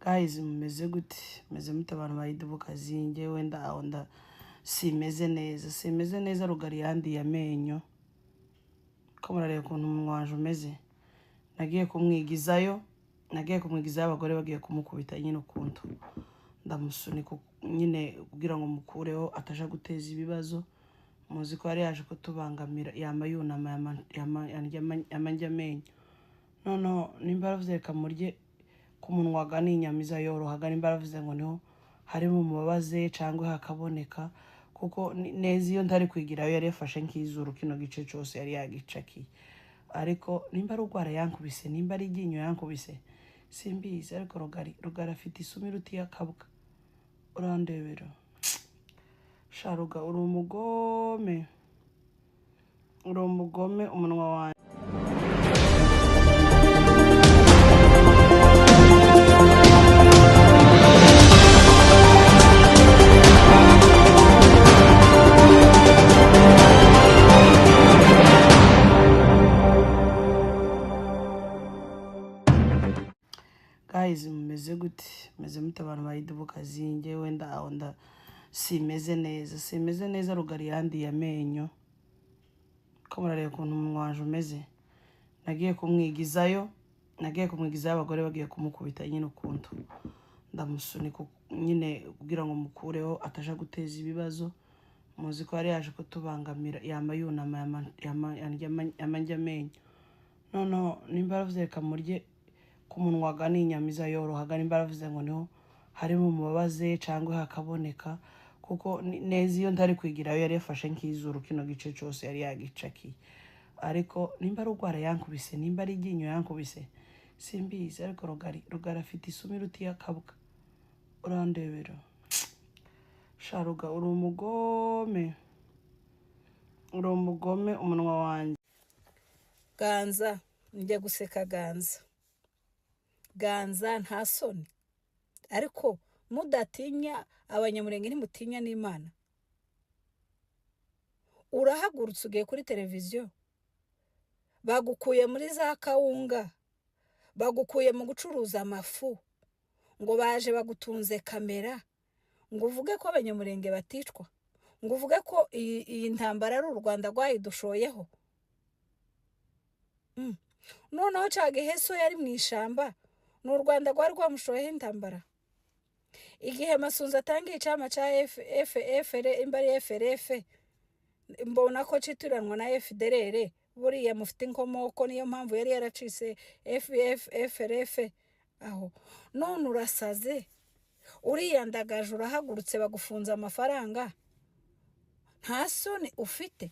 Guys, mumeze gute? Mumeze mute abantu bayidubuka zinge? Wenda aho nda simeze neza, simeze neza. Rugari yandiye amenyo, ko murareba ukuntu umunwa wanje umeze. Nagiye kumwigizayo, nagiye kumwigizayo, abagore bagiye kumukubita nyine, ukuntu ndamusunika nyine kugira ngo mukureho ataja guteza ibibazo. Muzi ko yari yaje kutubangamira, yama yunama, yama ndya amenyo. Noneho nimba yaravuze reka murye ku munwa ga n'inyama iza yorohaga, nimba yaravuze ngo niho harimo umubabaze cyangwa hakaboneka, kuko neza iyo ntari kwigirayo yari yafashe nk'izuru, kino gice cyose yari yagicakiye. Ariko nimba ari urwara yankubise, nimba ari iryinyo yankubise, simbizi. Ariko Rugari, Rugari afite isumi iruta iy'akabwa. Urandebera sha Ruga, uri umugome, uri umugome, umunwa wanjye. Guys, mumeze gute? Mumeze mute abantu bayidubuka zinge? Wenda aho nda simeze neza, simeze neza. Rugari yandiye amenyo, ko murareba ukuntu umunwa wanje umeze. Nagiye kumwigizayo, nagiye kumwigizayo, abagore bagiye kumukubita nyine, ukuntu ndamusunika nyine kugira ngo mukureho ataja guteza ibibazo. Muzi ko yari yaje kutubangamira, yama yunama, yama ndya amenyo. Noneho nimba yaravuze reka murye ku munwa ga n'inyama iza yorohaga, nimba yaravuze ngo niho harimo umubabaze cyangwa hakaboneka, kuko neza iyo ntari kwigirayo yari yafashe nk'izuru, kino gice cyose yari yagicakiye. Ariko nimba ari urwara yankubise, nimba ari iryinyo yankubise, simbizi. Ariko Rugari, Rugari afite isumi iruta iy'akabwa. Urandebera sha Ruga, uri umugome, uri umugome, umunwa wanjye. Ganza, njya guseka. Ganza, Ganza, nta soni? Ariko mudatinya Abanyamurenge, ntimutinya n'Imana. Urahagurutse ugiye kuri televiziyo, bagukuye muri za kawunga, bagukuye mu gucuruza amafu, ngo baje bagutunze kamera ngo uvuge ko Abanyamurenge baticwa, ngo uvuge ko iyi ntambara ari u Rwanda rwayidushoyeho. Noneho cagihe so yari mu ishamba, ni u Rwanda rwari rwamushoyeho intambara? Igihe Masunzu atangiye icama ca F F F R, imba ari FRF, mbona ko citiranwa na FDLR, buriya mufite inkomoko, niyo mpamvu yari yaracitse F F F R F aho. None urasaze, uriyandagaje, urahagurutse, bagufunze amafaranga, nta soni ufite?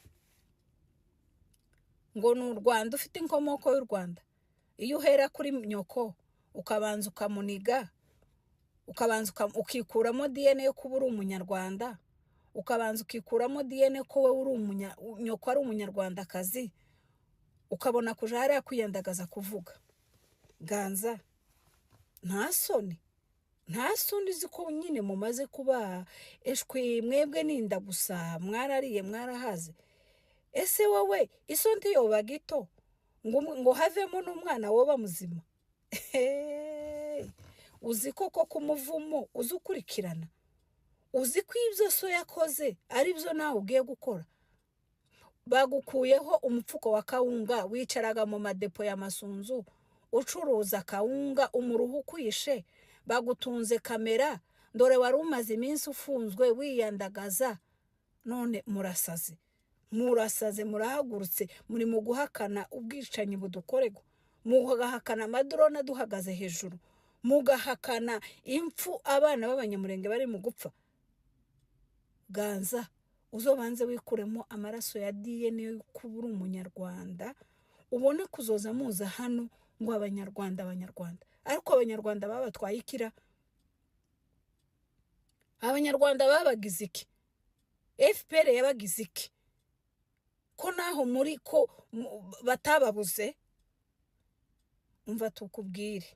Ngo ni u Rwanda, ufite inkomoko y'u Rwanda. Iyo uhera kuri nyoko ukabanza ukamuniga, ukabanza ukikuramo DNA yo kuba uri Umunyarwanda, ukabanza ukikuramo DNA ko wowe uri nyoko ari Umunyarwandakazi, ukabona kuja hariya kwiyandagaza kuvuga. Ganza, nta soni, nta soni? Uzi ko nyine mumaze kuba eshwi mwebwe, ninda gusa, mwarariye mwarahaze. Ese wowe iso ntiyoba gito ngo havemo n'umwana woba muzima? Hey! Uzi koko ko umuvumo uzi ukurikirana? Uzi ko ibyo so yakoze ari byo nawe ugiye gukora? Bagukuyeho umupfuko wa kawunga, wicaraga mu madepo ya Masunzu ucuruza kawunga, umuruhu ukwishe, bagutunze kamera. Dore wari umaze iminsi ufunzwe wiyandagaza, none murasaze, murasaze, murahagurutse muri mu guhakana ubwicanyi budukorerwa, mugahakana amadrone aduhagaze hejuru, mugahakana impfu abana b'Abanyamurenge bari mu gupfa. Ganza, uzobanze wikuremo amaraso ya DNA yo kuba uri Umunyarwanda, ubone kuzoza muza hano ngo Abanyarwanda, Abanyarwanda. Ariko Abanyarwanda babatwaye ikira? Abanyarwanda babagize iki? FPR yabagize iki, ko naho muri ko batababuze? Umva tukubwire,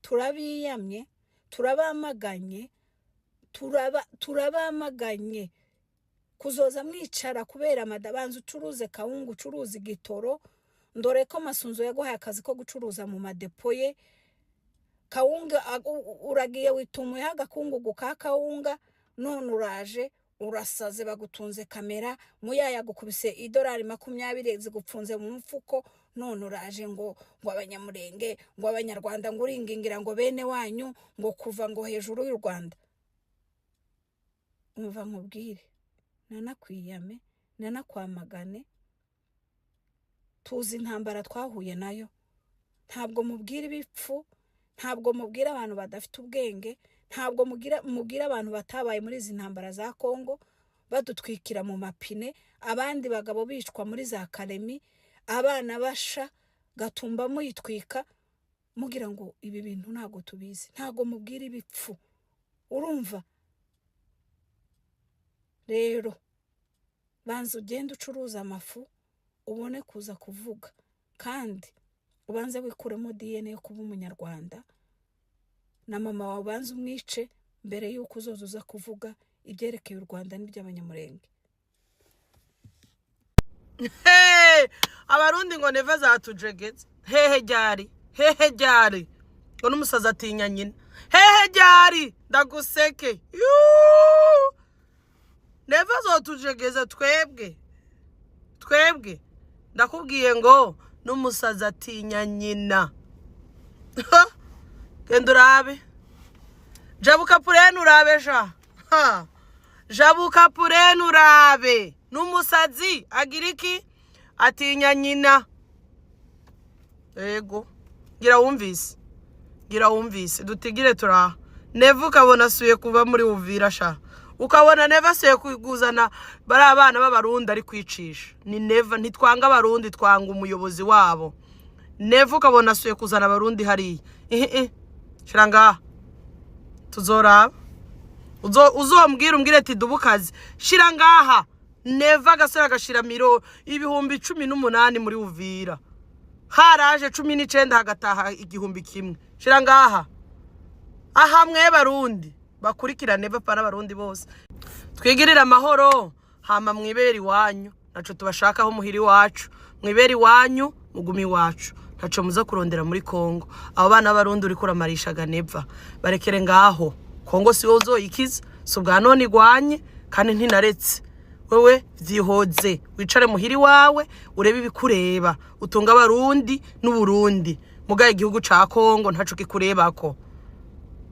turabiyamye, turabamaganye, turabamaganye kuzoza mwicara kubera amadabanza. Ucuruze kawunga, ucuruze igitoro. Ndore ko Masunzu yaguhaye akazi ko gucuruza mu madepo ye. Kawunga uragiye witumuyeho agakungugu ka kawunga, none uraje urasaze, bagutunze kamera, muyaya gukubise idolari 20 zigupfunze mu mufuko, none uraje ngo Abanyamurenge, ngo Abanyarwanda, ngo uringingira ngo bene wanyu ngo kuva ngo hejuru y'u Rwanda. Umva nkubwire, nanakwiyame, nanakwamagane. Tuzi intambara twahuye nayo. Ntabwo mubwira ibipfu, ntabwo mubwira abantu badafite ubwenge, ntabwo mubwira abantu batabaye muri izi ntambara za Kongo, badutwikira mu mapine, abandi bagabo bicwa muri za Karemi, abana basha Gatumba muyitwika, mugira ngo ibi bintu ntabwo tubizi. Ntabwo mubwira ibipfu. Urumva rero, banza ugende ucuruza amafu ubone kuza kuvuga, kandi ubanze wikuremo DNA yo kuba Umunyarwanda, na mama wawe ubanze umwice mbere y'uko uzoza uza kuvuga ibyerekeye u Rwanda n'iby'Abanyamurenge. Hey! Abarundi ngo Neva zatujegetse. Hehe ryari? Hehe ryari? Ngo n'umusazi atinya nyina. Hehe ryari? Ndaguseke. Yuuu! Neva azotujegeza twebwe, twebwe. Ndakubwiye ngo n'umusazi atinya nyina. Genda urabe, jabuka purene urabe sha. Ha! Jabuka purene urabe, n'umusazi agira iki? Atinya nyina. Ego, ngira wumvise, ngira wumvise. Dutigire turaha. Neva ukabona asuye kuba muri Uvira sha, ukabona Neva asuye kuzana bari abana b'Abarundi ari kwicisha. Ni Neva. Ntitwanga Abarundi, twanga umuyobozi wabo. Neva ukabona asuye kuzana Abarundi hariya. Ihe shira ngaha, tuzoraba. Uzombwira, umbwire ati dubukazi. Shira ngaha, Neva agasore agashira miro 18,000 muri Uvira, haraje 19, hagataha 1000. Shira ngaha. Aha mwe Barundi bakurikirane, bapfa n'Abarundi bose, twigirire amahoro, hama mwibere iwanyu. Ntaco tubashakaho muhira iwacu. Mwibere iwanyu, mugume iwacu, ntaco muza kurondera muri Kongo. Abo bana b'Abarundi uriko uramarishaga Neva, barekere ngaho. Kongo si wowe uzoyikiza, si ubwa none igwanye kandi ntinaretse. Wewe vyihoze, wicare muhira iwawe, urebe ibikureba, utunga Abarundi n'Uburundi. Mugaye igihugu ca Kongo ntaco kikurebako.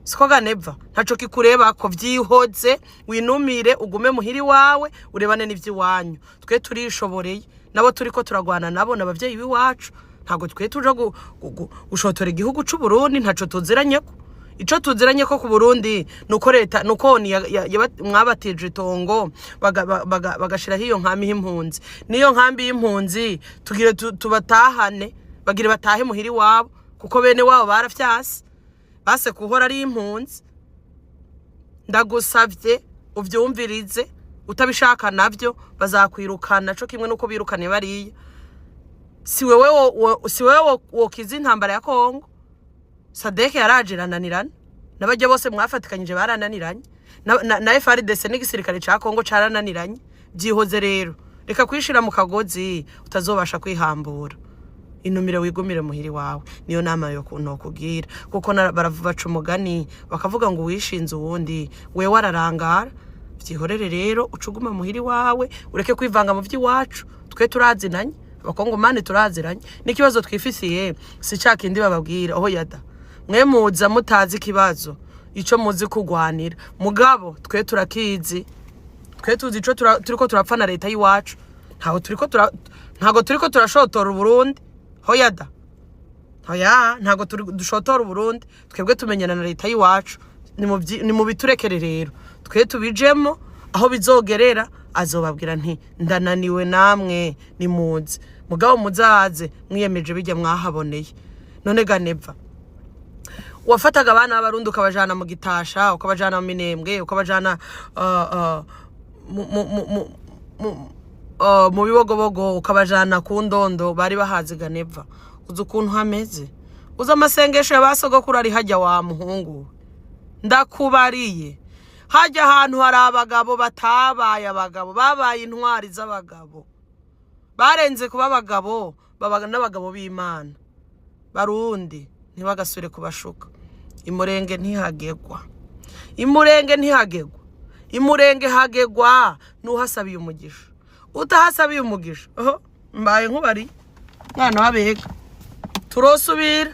Siko ga Neva? Ntaco kikurebako. Vyihoze, winumire, ugume muhira iwawe, urebane n'ivy'iwanyu. Twe turishoboreye, nabo turiko turagwana nabo n'abavyeyi b'iwacu. Ntabwo twe tuja gushotora igihugu c'Uburundi, ntaco tuziranyeko. Ico tuziranye ko ku Burundi nuko leta, nuko ni mwabatije itongo, bagashiraho iyo nkambi y'impunzi. Niyo nkambi y'impunzi tugire tubatahane, bagire batahe muhira iwabo, kuko bene wabo barafyase, base kuhora ari impunzi. Ndagusavye uvyumvirize. Utabishaka navyo bazakwirukana co kimwe nuko birukane bariya. Si wewe si wewe wokiza intambara ya Kongo. SADC yaraje irananirana, n'abajya bose mwafatikanyije barananiranye, na FARDC n'igisirikare ca Kongo carananiranye. Byihoze rero, reka kwishira mu kagozi utazobasha kwihambura. Inumire, wigumire muhiri wawe. Niyo nama yo nokubwira, kuko baca umugani bakavuga ngo uwishinze uwundi wewe ararangara. Vyihorere rero, ucuguma muhiri wawe, ureke kwivanga mu vy'iwacu. Twe turazinanye, Abakongomani turaziranye, n'ikibazo twifisiye si ca kindi bababwira. Aho yada mwe muza mutazi ikibazo, ico muzi kugwanira, mugabo twe turakizi. Twe tuzi ico turiko turapfa na leta y'iwacu. Ntago turiko turashotora Uburundi. Hoyada, hoya, ntago turi dushotora Uburundi. Twebwe tumenyana na leta y'iwacu. Ni mu biturekere rero, twe tubijemo. Aho bizogerera azobabwira nti ndananiwe, namwe nimuze. Mugabo muzaze mwiyemeje bijya mwahaboneye. None ga Neva, wafataga abana b'Abarundi ukabajana mu Gitasha, ukabajana mu Minembwe, ukabajana mu Bibogobogo, ukabajana ku Ndondo, bari bahaziga. Neva, uzi ukuntu hameze? Uzi amasengesho ya ba sogokuru ari hajya? Wa muhungu we, ndakubariye, hajya ahantu hari abagabo batabaye abagabo, babaye intwari z'abagabo, barenze kuba abagabo, baba n'abagabo b'Imana. Barundi, ntibagasubire kubashuka. Imurenge ntihagegwa, Imurenge ntihagegwa. Imurenge hagegwa n'uhasabiye umugisha. Utahasabiye umugisha, oho, mbaye nkubari mwana w'abega, turosubira.